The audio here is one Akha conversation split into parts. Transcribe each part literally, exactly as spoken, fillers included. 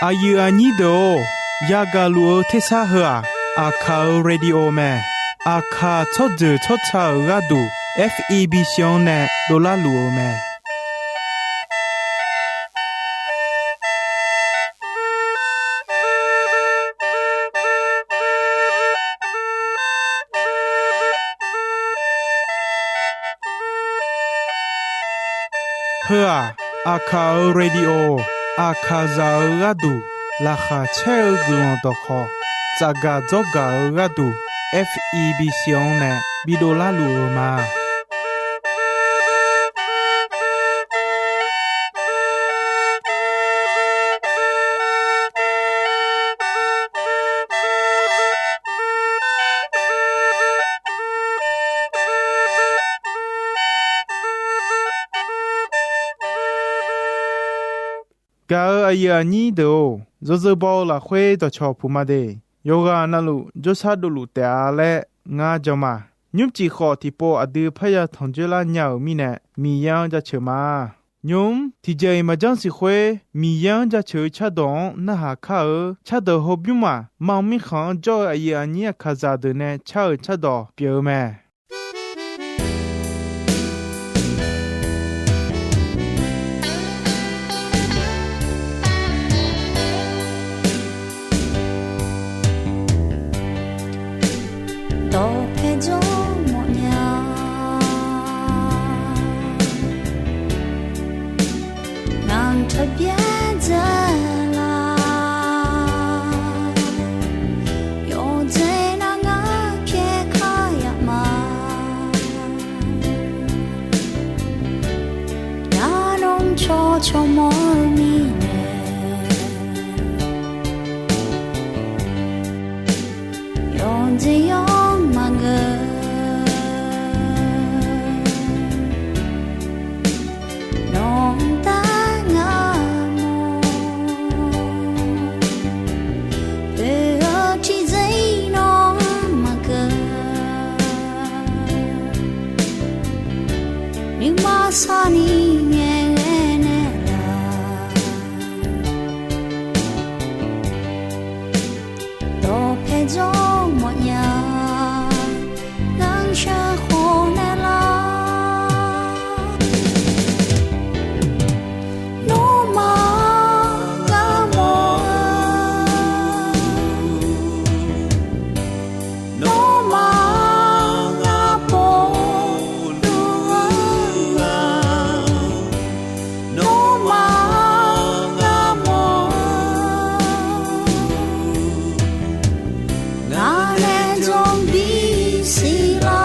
Aqyuif aqnyir deuq-or, yagaq luf-eu tersar heu-aq, Aqkaq-euq radio mae. Aqkaq tsawrjeuq tsawrca-euq gharduq, F E B C-anr nae dovlar luf-eu mae. Heu-aq, Aqkaq-euq radio, Aqkaqzaq-euq gharduq laqkhaq caer-eu guiqlanq dawqkhawq, tsafgaq dzawrgaq-eu gharduq, F E B C-anr nae bidovlar luf-eu ma. Gaq-euq aqyuif aqnyir deuq-or, yawzeu baw-eu lafkhoer dawqcawq puq ma de. Yawqghaq navluf jawrshar dovluf taef-a laer ngar jan ma. Nymrcif khawf tiqpov aqdui parya tanqjoer lar nya-euq mirnae, Miqyaer-anr jaceuq ma. Nymq-mr tiqjeq-iq maqjanr siq khoer, Miqyaer-anr jaceuq-eu cardawq-anr narhaq kar-eu cardawq hawbymr maq mam mirkhanq-anr jawr-eu aqyuif aqnyir Aqkaqzaq deuq nae car-euq cardawq pyeuf-eu mae. Dawqpae jawr mawfnya, ngaq-anr taqbyaer dzae lar. Yawqjeq nar ngar pyaer kar yaf ma. Ngar nawr cawv cawv mawr-eu mirnae, yawqjeq yawr maqgeur. Nawq-anr taef ngar mawr, oe-eu tiqjeq-iq nawr maqgeur. Nuima sarni ngaeqghae naeqlaf, dawqpae jawr mawfnya, ngar sheuqkhof naeqlar. Nawmaf ngar mawr-eu, nawmaf ngar pov luf-eu-aq, nawmaf ngar mawr-eu, ngar nae jawr bisiq lar.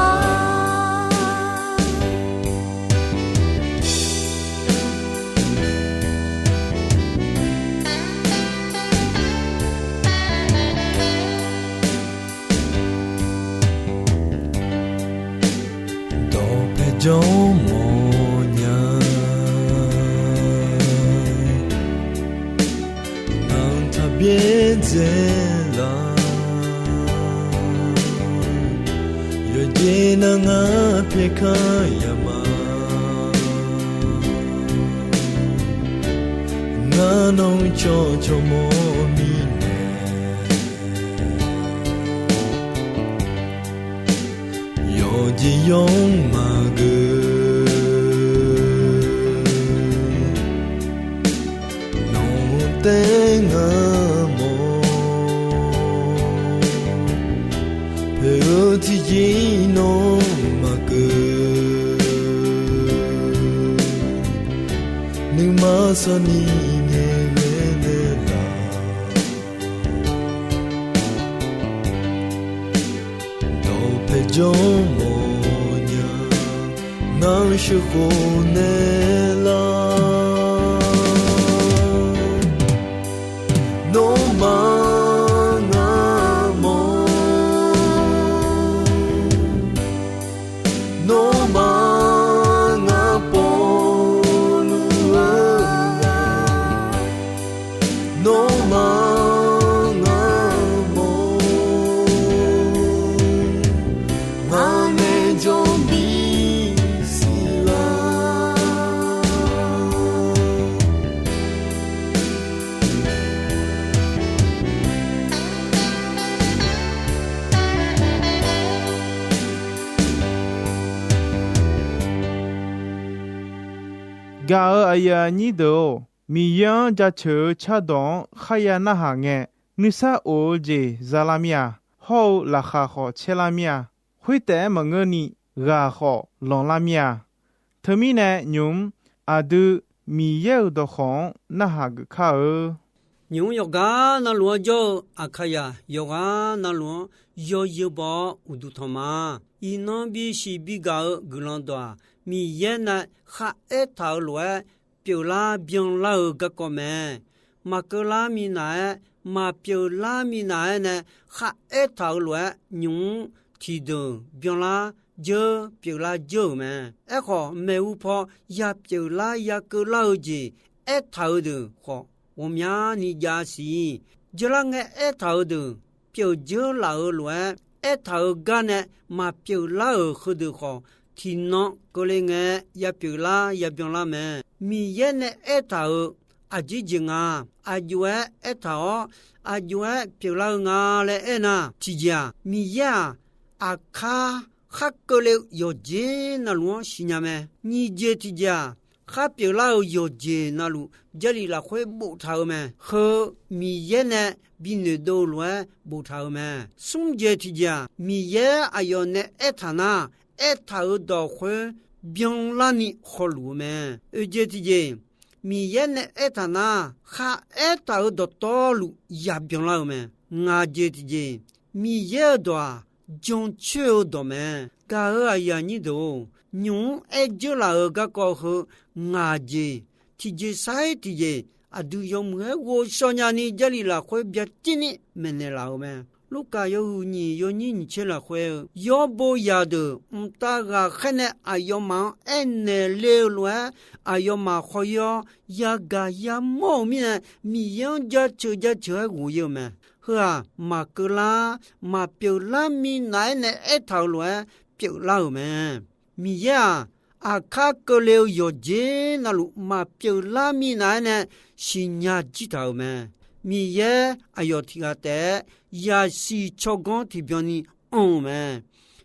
Dawqpae jawr mawfnya, ngaq-anr taqbyaer dzae lar. Yawqjeq nar ngar pyaer kar yaf ma. Ngar nawr cawv cawv mawr mirnae, yawqjeq yawr maqgeur. Nawq-anr taef ngar mawr, poeq-eu tiqjeq nawr maqgeur. Nuima sarni ngaeqghae naeqlaf, dawqpae jawr mawfnya, ngar sheuqkhof naeqlar. Nawmaf ngar mawr, nawmaf ngar pov luf-eu-aq, nawmaf ngar mawr, ngar nae jawr bisiq lar. Gaq-euq aqyuif aqnyir deuq-or, Miqyaer-anr jaceuq-eu cardawq-anr kharya narhaq ngae, nuisar of-eu jeq za lar mir-a. Hawr-eu laqkhaq khawf caer lar mir-a. Khoertaef-aer maqngeurni, ghaq khawf lanqlar mir-a. Teumirnae nymq-mr aqdui Miqyaer-euq dawqkawq-anr narhaq geuf kar-eu. Nymq-mr yawqghaq navluf-anr jawr-eu Aqkaqzaq yawqghaq navluf-anr yawzeu baw-awr uqduq tanq ma. Iqnan bisiq bigaq-eu guiqlanq dawq-aq, Miqyaer nae kharaer taq-eu lof-aer pyeuflar byanlar-eu garkawv mae. Maqkeuv lar minav-aer, maqpyeuf lar minav-aer nae kharaer taq-eu lof-aer nymq-mr tiqdeuq byanlar dzeur pyeuflar dzeur-euq mae. Aerkhawf, maeqhu paw ya pyeuflar ya keuvlar-eu jeq aertaq-eu deuq khawf ghawqmyani jav siq. Dzeur lar ngae aertaq-eu deuq pyeuf dzeur laf-euq lof-aer, aertaq-eu gar nae maqpyeuf lar-euq heudeuq khawf, tiqnan keuvle ngae ya pyeuflar ya byanlar mae. Miqyaer nae aertaq-euq aqjeq jeq nga. Aqjox-aer aertaq-awr, aqjox-aer pyeuflar-eu nga laer aernar, tiqjeq-aq, Miqyaer-aq, aqkar khar keuvle-eu yawqjeq navluf-anr siqnya mae. Nyiq jeq tiqjeq-aq, khar pyeuflar-euq yawqjeq navluf Jarlif lafkhoer boftaq-eu mae. Heu Miqyaer nae bi noeqdov-eu lof-aer boftaq-eu mae. Smr jeq tiqjeq-aq, Miqyaer aqyawf nae aertaq nar, aertaq-euq dawq khoer byanlarni hawluf-eu mae. Oeq jeq tiqjeq, Miqyaer nae aertaq nar, kharaer taq-euq dawqtawvluf ya byanlar-eu mae. Ngaq jeq tiqjeq, Miqyaer-euq dawq-aq, jancoer-eu dawq mae. Gaq-euq aqyuif aqnyir deuq-or, nymq-mr aer dzeur laf-euq garkawv heu ngaq jeq tiqjeq sar-ir tiqjeq, aqdui yawmuiq-aer ghovshaw nyani Jarlif lafkhoer byacaevni maeqnaeq laf-euq mae. Lurkaf yawhuiq nyiq yawnyir nyiq tser lafkhoer-eu, yawbo zaqdeuq mqtav ghaqkhaer nae aqyawfmaf-anr aernaeq le-eu lof-aer, aqyawfmaf khawf-ir-awr yagaq yamawr-euq mirnae, Miqyaer-anr jaceuq jaceuq-aer ghof-ir-eu mae. Heu-aq, maqkeuv lar, maqpyeuf lar minav-aer nae aertaq-euq lof-aer pyeuflar-euq mae. Miqyaer-aq, aqkar keuvle-eu yawqjeq navluf maqpyeuf lar minav-aer nae siqnya jir taq-euq mae. Miqyaer aqyawf tiq ghaq taef-aer yasiq tsawrganr tiqbyanni anr-eu mae.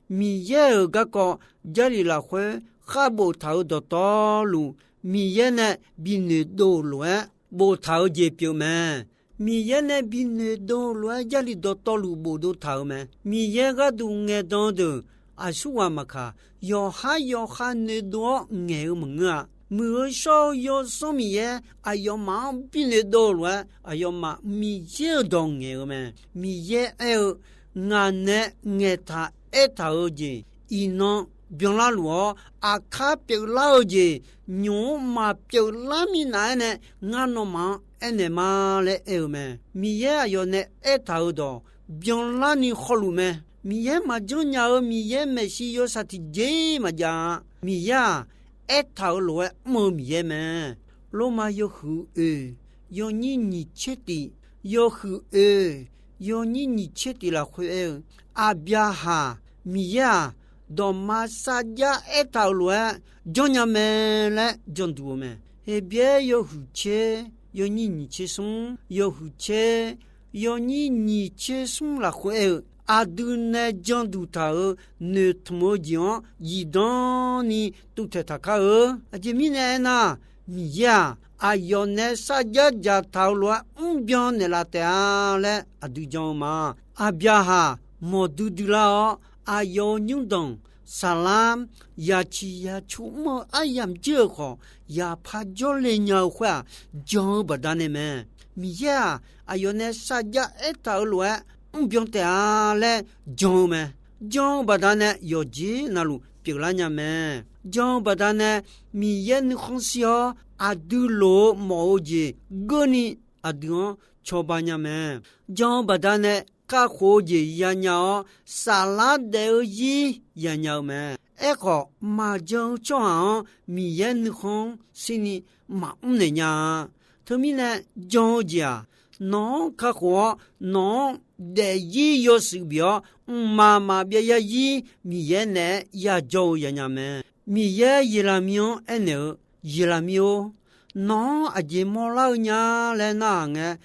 Miqyaer-euq garkawv Jarlif lafkhoer khar boftaq-euq dawqtawvluf, Miqyaer nae bi noeqdov-euq lof-aer boftaq-eu jeq pyeuf mae. Miqyaer nae bi noeqdov-eu lof-aer Jarlif dawqtawvluf bofdov taq-euq mae. Miqyaer gharduq ngaeqdan-eu deuq aqsurghaq maqkaq, yawqhar yawqha noeqdov-awr ngaeq-eu maqngeur-a. Muiq-eu shawr-eu Yawsanr Miqyaer aqyawfmaf-anr bi noeqdov-eu lof-aer, aqyawfmaf Miqyaer-euq dawq ngaeq-eu mae. Miqyaer aer-eu, Ngaq nae ngaeqtaq aertaq-eu jeq iqnan byanlar luf-awr, aqkar pyeuflar-eu jeq nymq-mr maqpyeuf lar minav-aer nae ngar nawmaf-anr aernaeq ma laer aer-eu mae. Miqyaer aqyawf nae aertaq-euq dawq byanlarni hawluf mae. Miqyaer maqjanr nya-eu Miqyaer maeqshi yawshaq tiqjeq maqjav-a. Miqyaer-aq, aertaq-euq lof-aer mr-eu Miqyaer mae. Lormav yawhuiq oeq, yawnyir nyiq tser tif, yawhuiq oeq, yawnyir nyiq tser tif lafkhoer aer-eu, Aqbyaqhaq Miqyaer-aq, dawqma sarjax aertaq-euq lof-aer janrnya mae laer janduq-eu mae. Heqbyaer yawhuiq tser, yawnyir nyiq tser smr, yawhuiq tser, yawnyir nyiq tser smr lafkhoer aer-eu, aqdui nae janduq taq-euq noeqtmq-eu jeq-anr zifdan ni tuvtaeq taq kar-eu. Aqjeq mirnae aernar, Miqyaer-aq, aqyawf nae sarjax dzaqtaq-euq lof-aer mrbyan naeqlaf taef-a laer aqdui jan-eu ma. Aqbyaqhaq mawqdui dui lar-awr, aqyawf-euq nymrdanq Saqlar yaciq yacu mr-eu aryamq jir-euq khawf, yaqpar jawrle nya-eu khoer-aq, jan-eu baqdanae mae. Miqyaer-aq, aqyawf nae sarjax aertaq-euq lof-aer mrbyan taef-a laer jan-eu mae. Jan-eu baqdanae yawqjeq navluf pyeuflar nya mae. Jan-eu baqdanae Miqyaer nuikhanr shir-awr, aqdui loq-eu mawf-eu jeq geurni aqdui-anr cawba nya mae. Jan-eu baqdanae kakhof-eu jeq yanya-awr, saflar daef-eu zir yanya-eu mae. Aerkhawf, maqjan-eu tsawrhaq-anr Miqyaer nuikhanr shirni maqmr naeq nya-a. Teumirnae, jan-eu jeq-aq, nawq-anr kakhof-awr, nawq-anr daefzir yawshuif bif-awr, mqmaq maqbyav yarzir Miqyaer naeq-aer yajawr-eu yanya mae. Miqyaer Yeqlaqmir-anr aernaeq-eu, Yeqlaqmir-or, nawq-anr aqjeq mawrlar-eu nya laer narhaq ngae,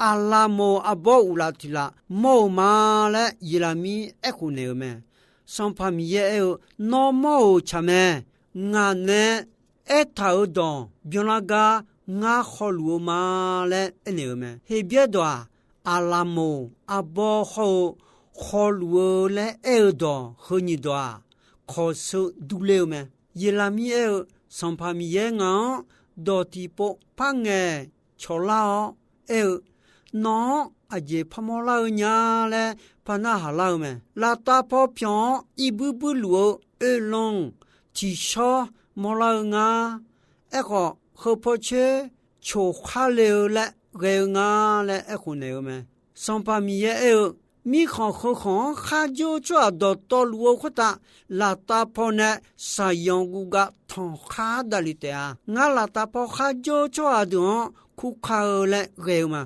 aqlaf mawq-eu arbawr uqlaf tiq laf mawr-eu ma laer Yeqlaqmir aerkhof naeq-eu mae. Sanqpaq Miqyaer aer-eu, Nawr mawr-euq tsaq mae. Ngaq nae aertaq-euq dawq byanlar gar ngar khawluf-eu ma laer aernaeq-eu mae. Heqbyaer dawq-aq, aqlaqmoq arbawr hawr-eu khawluf-eu laer aer-eu dawq heu nyiq dawq-aq, kawqsheu durler-eu mae. Yeqlaqmir aer-eu, Sanqpaq Miqyaer ngaq-anr dawq tiqpov par ngaeq cawqlar-awr aer-eu, Nawq-anr aqjeq parmawr lar-eu nya laer par narhaq lar-eu mae. Laftav paw pyawq-anr irbuir buirluf-eu oeqlanq tiqshawr mawrlar-eu ngar. Aerkhawf, heu paw coer coq khar le-eu laer ghae-eu nga laer aerkhof naeq-eu mae. Sanqpaq Miqyaer aer-eu, Mirkhanq heu khanq-anr kharjawr-eu tsawrhaq dawqtawvluf-eu khoertav, laftav paw nae shaqyanq guvgav tanqkhar davle taef-a. Ngar laftav paw kharjawr-eu tsawrhaq deuq-anr kurka-eu laer ghae-eu ma.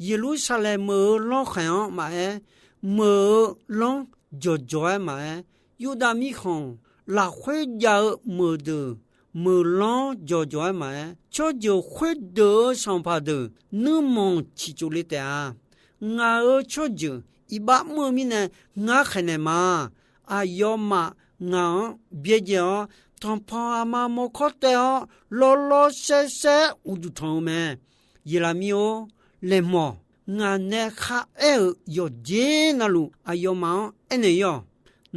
Yeqlursaqlaeq meuq-eu lanrkhaeq-anr maqaer, meuq-eu lanr jawqjawq-aer maqaer, Yurdav mirkhanq lafkhoer jav-eu meuqdeuq meuq lanr jawqjawq-aer maqaer, tsawrjeuq khoerdeuq-eu sanqpaq deuq nuirmanq ciqtsov le taef-a. Ngaq-euq tsawrjeuq iqbax mr-eu mirnae ngar khaeqnaeq ma. Aqyawfmaf ngaq-anr byaerdzae-awr, tanqpanq aqma mawrkawr taev-awr, lawrlawr saersaer uqduq tanq-eu mae. Yeqlaqmir-or, laeqhmq-awq. Ngaq nae kharaer-euq yawqjeq navluf aqyawfmaf-anr aernaeq-ir-awq.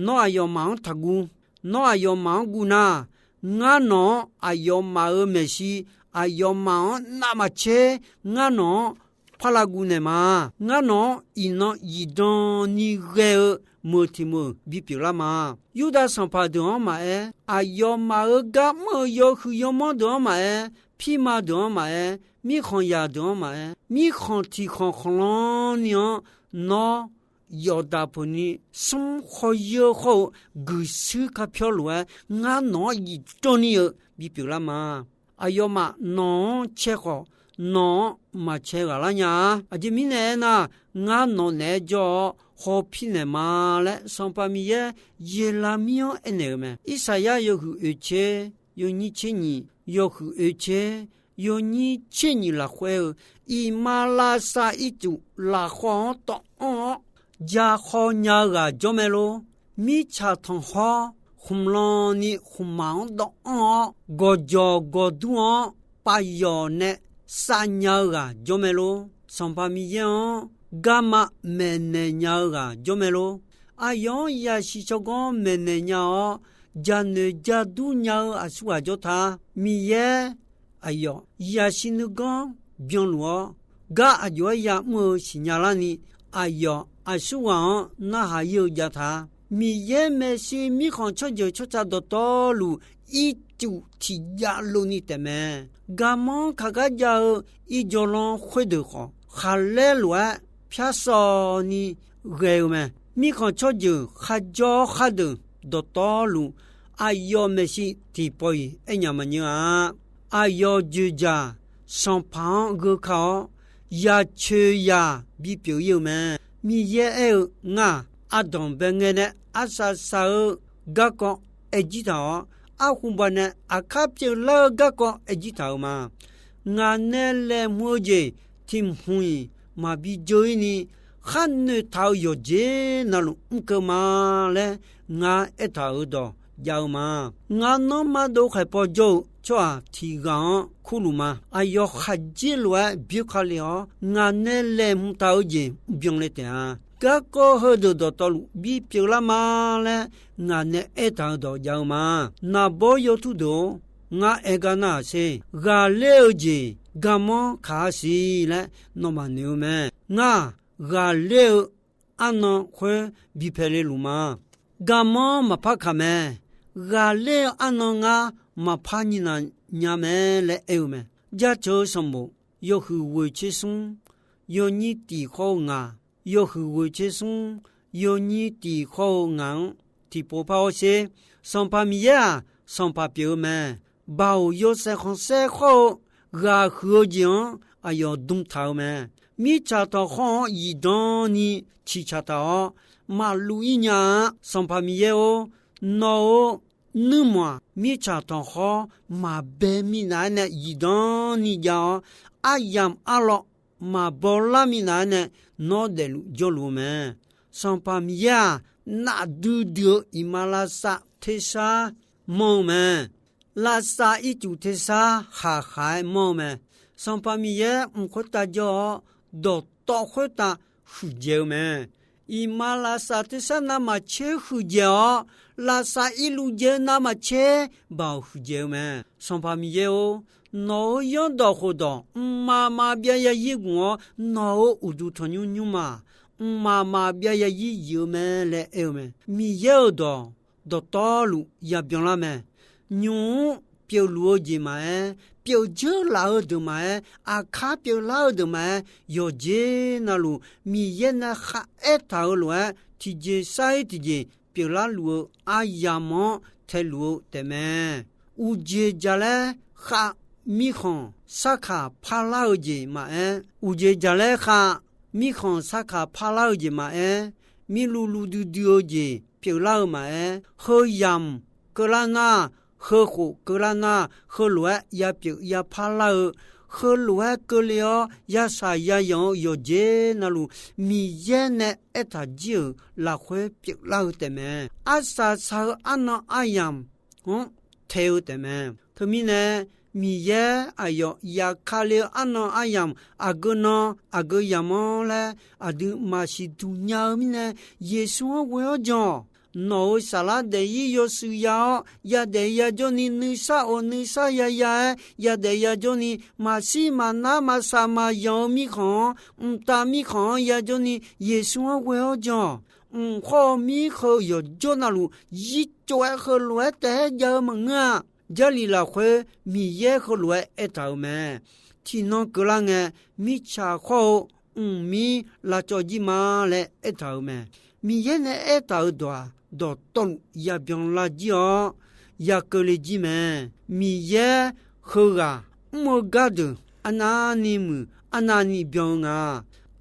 Nawr aqyawfmaf-anr taqguv. Nawr aqyawfmaf-anr guv nar, ngar nawq-anr aqyawfmaf-euq maeqshi, aqyawfmaf-anr navmaqtser ngar nawq-anr parlav guv naeqma. Ngar nawq-anr iqnan zifdan ni ghae-eu meuq tiq meuq bipyeuf lar ma. Yurdav sanqpaq deuq-anr maqaer, aqyawfmaf-euq gar mr-eu yawhuiq yawmanr deuq-anr maqaer, pirma deuq-anr maqaer, mirkhanqzaq deuq-anr maqaer, mirkhanq tiq khanq khanqlan ni-anr nawr yawqdaq peuq ni smr khawr yeur khawr-eu guiqshuir kar pyawr lof-aer, ngar nawq-anr zifdan ni-eu bipyeuf lar ma. Aqyawfmaf nawq-anr cae khawf, nawq-anr maqcae ghaq lar nya-a. Aqjeq mirnae aernar, ngar nawq naeq-aer jawr-awr hawpir naeqma laer Sanqpaq Miqyaer Yeqlaqmir-anr aernaeq-eu mae. Irsaqyar yawhuiq oeq tser yawnyir tser nyiq, yawhuiq oeq tser yawnyir tser nyiq lafkhoer-eu, iqmalavshav ircuf lafkhawv-anr tawv anr-awr, ja khaw nya-eu ghaq jawr mae lor. Mirtsaq tanqkhawr khmqlan ni khmqmaq-anr dawv anr-awr, gawqjawq gawqdur-anr pavyawq nae sav nya-eu ghaq jawr mae lor. Sanqpaq Miqyaer-anr garma maeqnaeq nya-eu ghaq jawr mae lor. Aqyawf-anr yasiq tsawrganr maeqnaeq nya-awr, jaqnoeq jadur nya-eu aqsurghaq jawr ta. Miqyaer aqyawf yasiq nuiganr byanluf-awr, gar aqjox-aer yamr-eu siqnya larni, aqyawf aqsurghaq-anr narhaq ir-eu jav ta. Miqyaer maeqshi mirkhanq tsawrjeuq tsawrca dawqtawvluf ircuf tiq jav lov ni taef mae. Garmanr kaq gar jav-eu irjawr lanr khoerdeuq khawf, khaqlaer lof-aer pyar sawv ni ghae-eu mae. Mirkhanq tsawrjeuq kharjawr khardeuq dawqtawvluf, aqyawf maeqshi tiqpawf-iq aernyaf maqnyeur-a. Aqyawf joeqjaq sanqpaq-anr gheu ka-awr, yacoeq yaq bipyeuf ir-eu mae. Miqyaer aer-eu, Ngaq ardanq bae ngae nae arsaq saq-eu garkawv aer jir taq-awr, arhuba nae aqkar pyeuflar-eu garkawv aer jir taq-euq ma. Ngaq nae laeqhmq-eu jeq tiq hmq-iq maqbi dzeur ir ni, khar noeqtaq-euq yawqjeq navluf mr keuv ma laer ngar aertaq-euq dawq jav-eu ma. Ngar nanrma dov khaeq paw jawr-eu tsawrhaq tiq ghaq-anr kurluf ma. Aqyawf khaqdzer lof-aer byoer ka lef-awr, ngaq nae laeqhmq taq-eu jeq byanle taef-a. Garkawv heudeuq dawqtawvluf bipyeuf lar ma laer ngaq nae aertaq-euq dawq jav-eu ma. Naqbawr yawtur deuq-or, ngar aer gar narhaq sher. Ghaqler-eu jeq garmanr kaq-a siq laer nawmaf noeq-eu mae. Ngar-aq, ghaqler-eu arnan khoer bi pae le luf ma. Garmanr maqpar kaq mae. Ghaqler-eu arnan ngar maqpar nyiq naq nya mae laer aer-eu mae. Jaceuq-eu sanqbof yawhuiq ghoeq tser smr yawnyir tiq khawr-eu ngaq, yawhuiq ghoeq tser smr yawnyir tiq khawr-eu ngaq-anr tiqpov par-awr sher. Sanqpaq Miqyaer-aq, sanqpaq pyeuf-eu mae. Baoq yawshaef khanqsaer khawr-eu ghaq huiq-eu jeq-anr aqyawf dm taq-eu mae. Mirtsaq tanqkhawr-anr zifdan ni ciqcaq taq-awr maqluv ir nya-a. Sanqpaq Miqyaer-or, nawq-euq nuirmanq-aq, mirtsaq tanqkhawr maqbae minav-aer nae zifdan ni jav-awr, aryamq arlawr maqbaw lar minav-aer nae nawr daefluf jawrluf-eu mae. Sanqpaq Miqyaer-aq, nafdui dui-eu iqmalavshav tersar manr-eu mae. lavsav ircuf tersar khaqkhaq-aer manr-eu mae. Sanqpaq Miqyaer mq khoertav jawr-awr, dawqtawv khoertav huiqdzaeq-eu mae. Iqmalavshav lavsav tersar navmaqtser huiqdzaeq-awr, lavsav irluf dzae-eu navmaqtser baoq huiqdzaeq-eu mae. Sanqpaq Miqyaer-or, nawq-euq zanrdawq khofdawq mqmaq maqbyav zarzir gmq-awr, nawq-euq uqduq tanqnymr nymrma mqmaq maqbyav zarzir zif-eu mae laer aer-eu mae. Miqyaer-euq dawq dawqtawvluf yabyanlar mae. Nymq-mr pyeufluf-eu jeq maqaer, pyeuf dzeur laf-eu deuq maqaer, aqkar pyeuflar-eu deuq maqaer, yawqjeq navluf Miqyaer nae kharaer taq-euq lof-aer, tiqjeq sar-ir tiqjeq pyeuflar luf-eu aryamq-anr taeluf-eu taefmae. Uqjeq jaqlaer khav mirkhanq sarkaq parlar-eu jeq maqaer, uqjeq jaqlaer khav mirkhanq sarkaq parlar-eu jeq maqaer, mirluv luv duidui-eu jeq pyeuflar-eu maqaer, heu yamq keuvlar nar, heu khof keuvlar nar, heulof-aer yapyeuf yapar lar-eu, heulof-aer keuvle-awr yashaq yayanq-eu yawqjeq navluf, Miqyaer nae aertaq jir-euq lafkhoer pyeuflar-eu taefmae. Arsaq saq-eu arnan aryamq-anr tae-eu taefmae. Teumirnae, Miqyaer aqyawf yaqkale-eu arnan aryamq aqgeu nan aqgeu yamq-anr laer aqdui maqsiq duq nya-eu mirnae, Yeqsur-anr ghoe-awr jan-awq. Nawq-euq saflar daef-ir yawshuif ya-awr, yadaef yajawrni nuisar of nuisar yaya-aer yadaef yajawrni, maqshir maqnar maqsaq maqyanq-eu mirkhanq-anr, mqtav mirkhanq-anr yajawrni Yeqsur-anr ghoe-awr jan-awq. Mq khawr-eu mir heu yawqjawr navluf zir tsov-aer heulof-aer taef-aer jav-eu maqngeur-a. Jarlif lafkhoer Miqyaer heulof-aer aertaq-euq mae. Tiqnan keuvlar ngae, mirtsaq khawr-eu mqmir lavcawv jir ma laer aertaq-euq mae. Miqyaer nae aertaq-euq dawq-aq, dawqtawvluf yabyan lar jir-awr, yakeuvle jir mae. Miqyaer heughaq mr-eu gardeuq arnavni muiq arnavni byan-eu nga.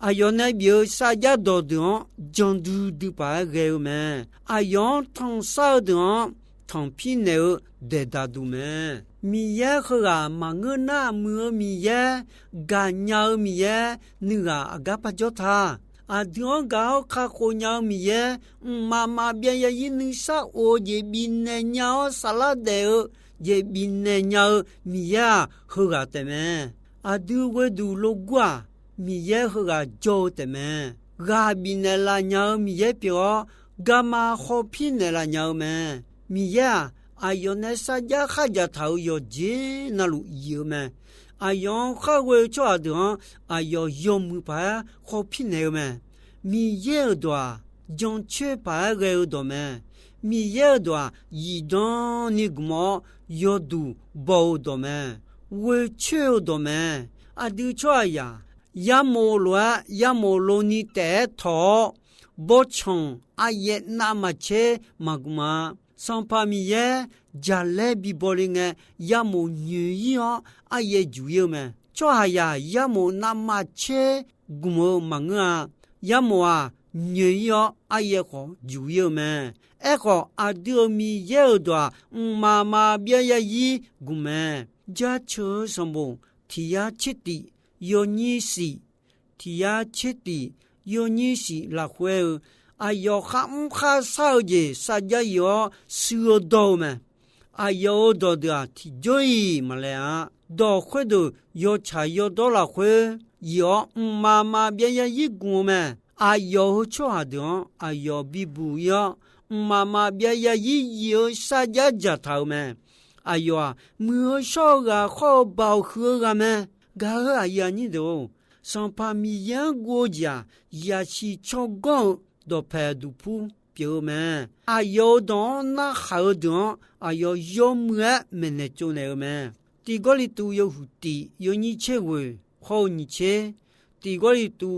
Aqyawf nae bif-eu sarjax dawqdeuq-anr jan duidui paq-aer ghae-eu mae. Aqyawf-anr tanqsar-eu deuq-anr tanqpir naeq-eu daeqdaq duq mae. Miqyaer heughaq maqngeur nar, muiq-eu Miqyaer, gaqnya-eu Miqyaer, nuighaq aqgar par jawr ta. Aqdui-anr gaq-awr kakhof nya-eu Miqyaer, mqmaq maqbyav zarzir nuisar of-eu jeq bifnaeq nya-awr saflar daef-eu jeq bifnaeq nya-eu Miqyaer-aq, heughaq taefmae. Aqdui ghoeduq logur-aq, Miqyaer heughaq jawr-eu taefmae. Ghaq bifnaeq laf nya-eu Miqyaer pyeuf-awr, garma khawf pir naeqlaf nya-eu mae. Miqyaer-aq, aqyawf nae sarjax khardzaq taq-euq yawqjeq navluf yif-eu mae. Aqyawf-anr khar ghoe-eu tsawrhaq deuq-anr aqyawf yawmuiq paq-aer khawf pir naeq-eu mae. Miqyaer-euq dawq-aq, jancoer paq-aer ghae-eu dawq mae. Miqyaer-euq dawq-aq, zifdan ni gmq-awr yawduq baw-eu dawq mae. Ghoecoer-eu dawq mae. Aqdui tsawrhaqzaq, yarmof lof-aer yarmof loni taef-aer tawq-awr, bawrtsanq aryaev navmaqtser maqgmq-a. Sanqpaq Miqyaer jaqlaer bibaw le ngae, yarmof nyoeq-ir-awr aryaev juq-ir-eu mae. Tsawrhaqzaq yarmof navmaqtser gmq-eu maqngeur-a. Yarmof-aq, nyoeq-ir-awr aryaev khawf juq-ir-eu mae. Aerkhawf, aqdui-euq Miqyaer-euq dawq-aq, mqmaq maqbyav zarzir gmq mae. Jaceuq-eu sanqbof tiq yar tser tif yawnyir shif, tiq yar tser tif yawnyir shif lafkhoer-eu, aqyawf kharmr kharshar-eu jeq sarjax yif-awr sui-eu dawr-eu mae. Aqyawf-euq dawqdeuq-aq, tiqjawr-iq maqlaeq-a. Dawq khoerdeuq yawtsaq yawdawr lafkhoer yif-awr, mqmaq maqbyav zarzir gmq-eu mae. Aqyawf-euq tsawrhaq deuq-anr aqyawf bibuq-ir-awr, mqmaq maqbyav zarzir yif-eu sarjax dzaqtaq-euq mae. Aqyawf-aq, muiq-eu shawr-eu ghaq khawr-eu baoq huiq-eu ghaq mae. Gaq-euq aqyuif aqnyir deuq-or, Sanqpaq Miqyaer-anr guv-eu jeq-aq, yaqsiq tsawrganr-eu dawqpaeq duqpur pyeuf-eu mae. Aqyawf-euq dawq-anr narhaq-eu deuq-anr aqyawf yawmuiq-aer maeqnaeq tsovnaeq-eu mae. Tiq Gawrliqtu yawhuiq tif yawnyir tser ghoeq khawr-eu nyiq tser, Tiq Gawrliqtu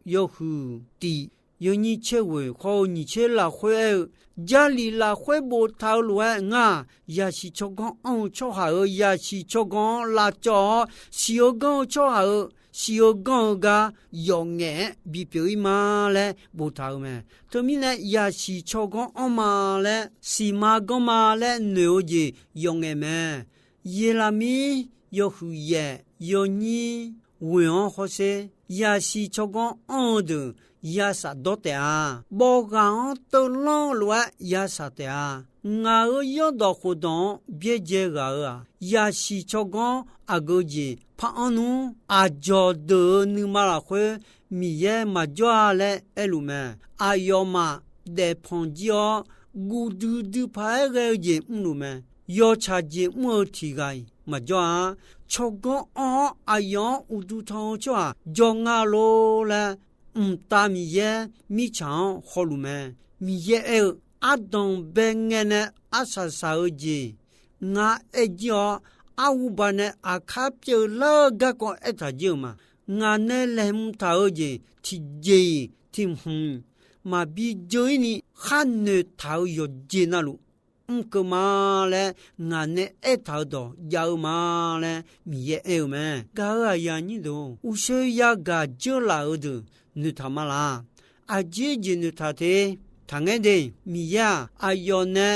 yawhuiq tif yawnyir tser ghoeq khawr-eu nyiq tser lafkhoer aer-eu, Jarlif lafkhoer boftaq-eu lof-aer ngar-aq, yaqsiq tsawrganr anr-eu tsawrhaq-euq yaqsiq tsawrganr-anr lavcawv-awr, siq-eu ganr-eu tsawrhaq-euq siq-eu ganr-eu gar yawf ngaef-aer bipyeuf-ir ma laer boftaq-euq mae. Teumirnae, yaqsiq tsawrganr anr ma laer, siqma ganr ma laer noeq-eu jeq yawf ngaef mae. Yeqlaqmir yawhuiq yaef yawnyir ghoeq-anr hawsher, yaqsiq tsawrganr anr-eu deuq ya shafdawr taef-a. Bawq ghaq-anr teuvlanr-eu lof-aer ya shaq taef-a. Ngaq-euq yaerdawq khofdawq-anr byaerdzae ghaq-euq-aq, yasiq tsawrganr aqgeu jeq par-anr nmr. Aqdzawq deuq-euq nuima lafkhoer Miqyaer maqjawr-a laer aerluf mae. Aqyawfmaf daefpanq jir-awr, guv duidui paq-aer ghae-eu jeq mrluf mae. Yawtsaq jeq mr-eu tiq ghaq-iq maqjawr-a. Tsawrganr anr-awr aqyawf-anr uqduq tan-eu tsawrhaq jawr nga lor laer, mqtav Miqyaer mirtsaq-anr hawluf mae. Miqyaer aer-eu, ardanq bae ngae nae arsaq saq-eu jeq ngar aer jir-awr, arhuba nae aqkar pyeuflar-eu garkawv aertaq jir-euq ma. Ngaq nae laeqhmq taq-eu jeq tiqjeq-iq tiq hmq maqbi dzeur-ir ni khar noeqtaq-euq yawqjeq navluf mrkeuv ma laer ngaq nae aertaq-eu dawq jav-eu ma laer Miqyaer aer-eu mae. Gaq-euq aqyuif aqnyir deuq-or, uqshoe yagaq dzeurlaf-eu deuq noeqtaq ma laq. Aqjeq jeq noeqtaq te. Taqngaer de, Miqyaer-aq, aqyawf nae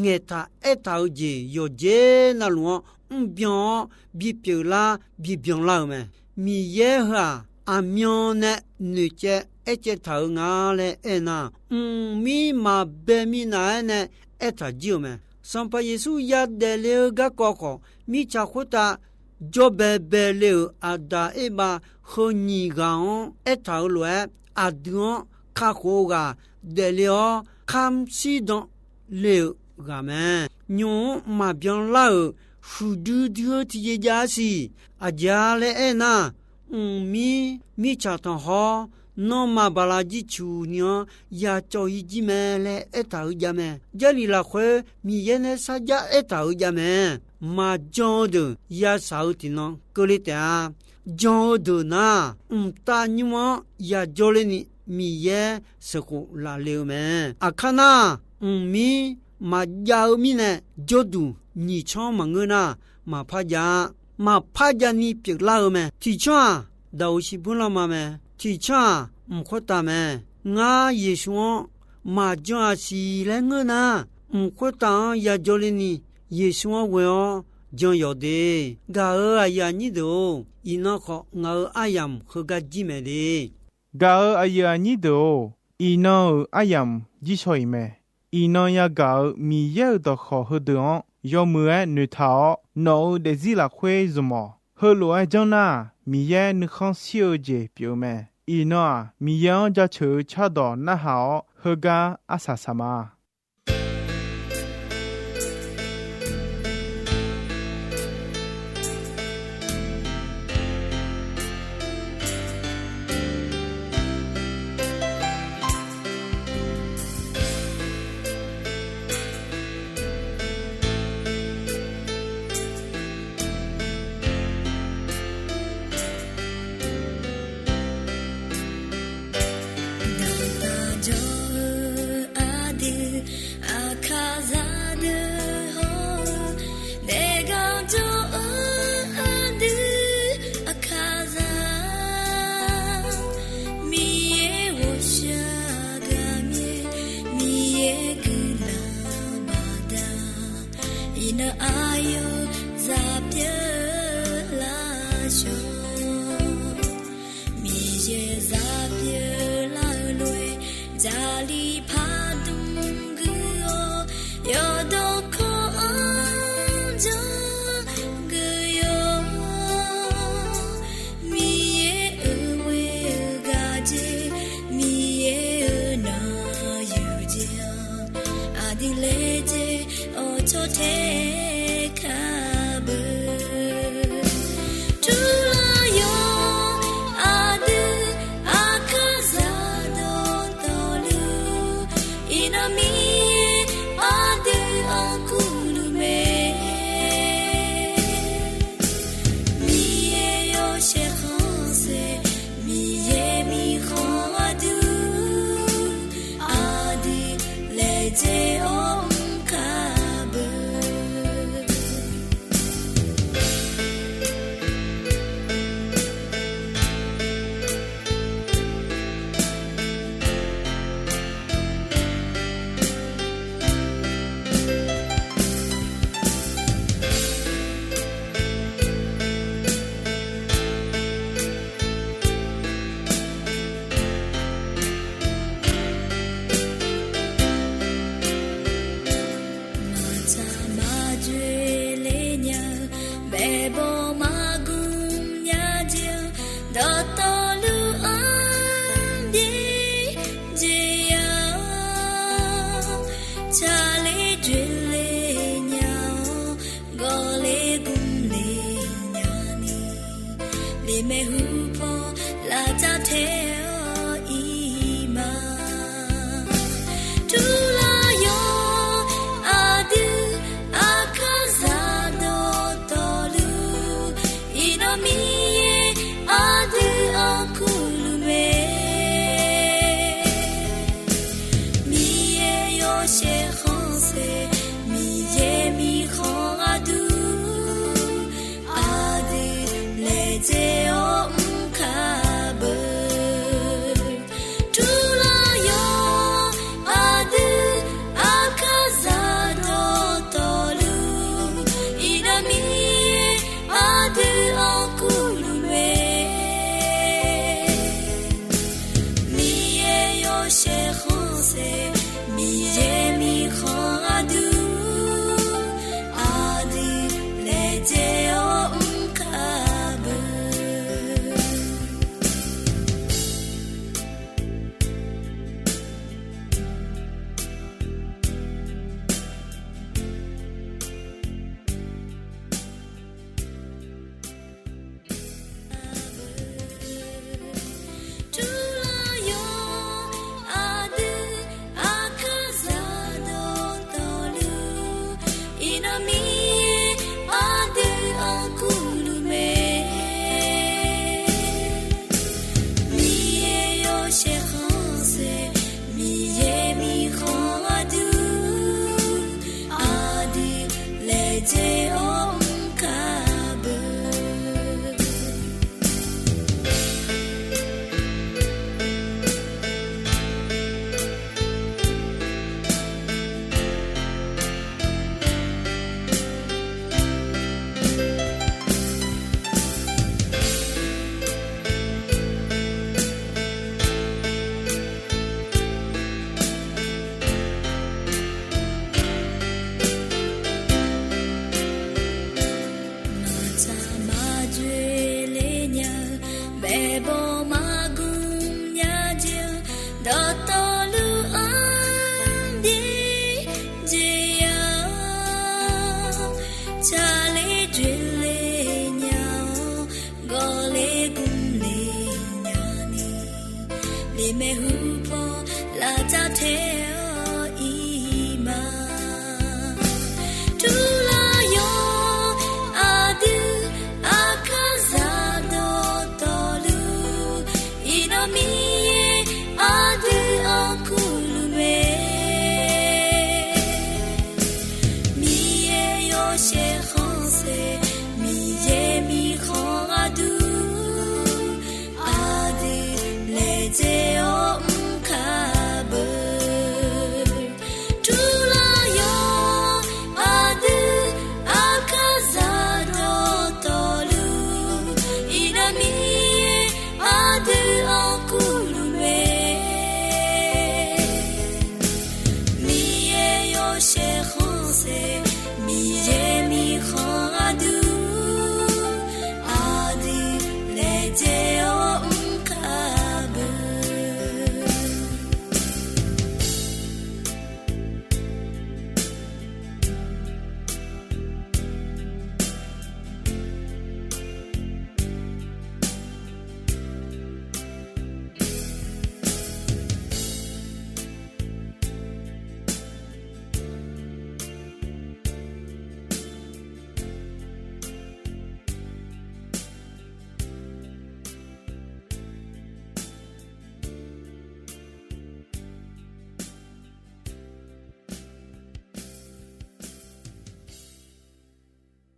ngaeqtaq aertaq-eu jeq yawqjeq navluf-anr mrbyan-awr bipyeuf lar bibyan lar-eu mae. Miqyaer heu-aq, aqmyan nae noeqcaev aercaev taq-eu nga laer aernar, mqmir maqbae minav-aer nae aertaq jir-eu mae. Sanqpaq Yeqsur yadaef le-eu garkawv khawf, mirtsaq khoertav jawr baebae le-euq Aqdaq Erbav heu nyiq ghaq-anr aertaq-euq lof-aer, aqdui-anr kakhof-eu ghaq daefle-awr, kamr shirdan le-euq ghaq mae. Nymq-mr maqbyan lar-euq huiqdui dui-eu tiqjeq jav-a siq. Aqjeq-a laer aernar, mqmir mirtsaq tanqkhawr, nanrma baqlav jircuq ni-anr yacawv-ir jir mae laer aertaq-eu jav mae. Jarlif lafkhoer Miqyaer nae sarjax aertaq-eu jav mae. Maqjan-eu deuq yasaq-eu tiqnan keuvle taef-a. Jan-eu deuq nar, mqtav nymr-anr yajawr ler ni Miqyaer sheuqkhof laf le-eu mae. Aqkar nar, mqmir maqjav-eu mirnae jawrduq nyiq tsanr maqngeur nar, maqpar jav-a. Maqpar jav ni pyeuflar-eu mae. Tiq tsanr-aq, daqoq shiqbuir lanma mae. Tiq tsanr-aq, mq khoertav mae. Ngar Yeqsur-anr maqjan-aq siq laer ngeur nar, mq khoertav-anr yajawr ler ni Yeqsur-anr ghoe-awr jan yawq de. Gaq-euq aqyuif aqnyir deuq-or, iqnan khawf ngaq-euq aryamq heugar jir mae de. Gaq-euq aqyuif aqnyir deuq-or, iqnan-euq aryamq jir shaw-iq mae. Iqnan yagaq-euq Miqyaer-euq dawqkawq heudeuq-anr yawmuiq-aer noeqtaq-awr, nawq-euq daefzir lafkhoer zmq-awq. Heulof-aer janr nar, Miqyaer nuikhanr shir-eu jeq pyeuf-eu mae. Iqnan-aq, Miqyaer-anr jaceuq-eu cardawq narhaq-awr, heugar arsaq saq ma. Daqtaq jawr-eu aqdui, aqkaqzaq deuq hawr-eu, daefgar jawr-eu aqdui, aqkaqzaq, Miqyaer ghawqshaq ghaqmyaer, Miqyaer guiqlanq baqda, iqnan aqyawf zaq pyeuf laf shawr. Miqyaer zaq pyeuf lar-eu lof-aer, Jarlif pardmq guiq-awr, yawqdawq kawv-anr janr guiq yawq. Miqyaer-euq ghoe-eu gaq jeq, Miqyaer-euq nanq yuq jeq-anr, aqdui laejae-awr cawtae kar beu. Turlar yawq aqdui, aqkaqzaq dawqtawvluf, iqnan Miqyaer aqdui-anr kurluf mae. maeqhu paw lavcav tae-awr iq ma. Turlar yawq aqdui aqkar zaq dawqtawvluf, iqnan Miqyaer aqdui-anr kurluf mae. Miqyaer yawshaef khanqsaer, Miqyaer mirkhanq gharduq, aqdui laejae-awr mr kar beu. Turlar yawq aqdui aqkar zaq dawqtawvluf, iqnan Miqyaer aqdui-anr kurluf mae. Miqyaer yawshaef khanqsaer, Miqyaer mirkhanq gharduq, aqdui laejae-awr mr kar beu. Turlar yawq aqdui aqkar zaq dawqtawvluf, iqnan Miqyaer aqdui-anr kurluf mae. Miqyaer yawshaef khanqsaer, Miqyaer mirkhanq gharduq, aqdui laejae-awr mr kar beu. Maqtsaq maqdzoeq le nya-eu, maeqbawq maqgmq nya jeq-eu, dawqtawvluf-anr byaerdzae ya-awr, tsaqler dzoeqle nya-awr, gawqle gmqle nya ni, lemaeq hu paw lavcav tae-awr iq ma. Turlar yawq aqdui aqkar zaq dawqtawvluf, iqnan Miqyaer aqdui-anr kurluf mae. Miqyaer yawshaef khanqsaer,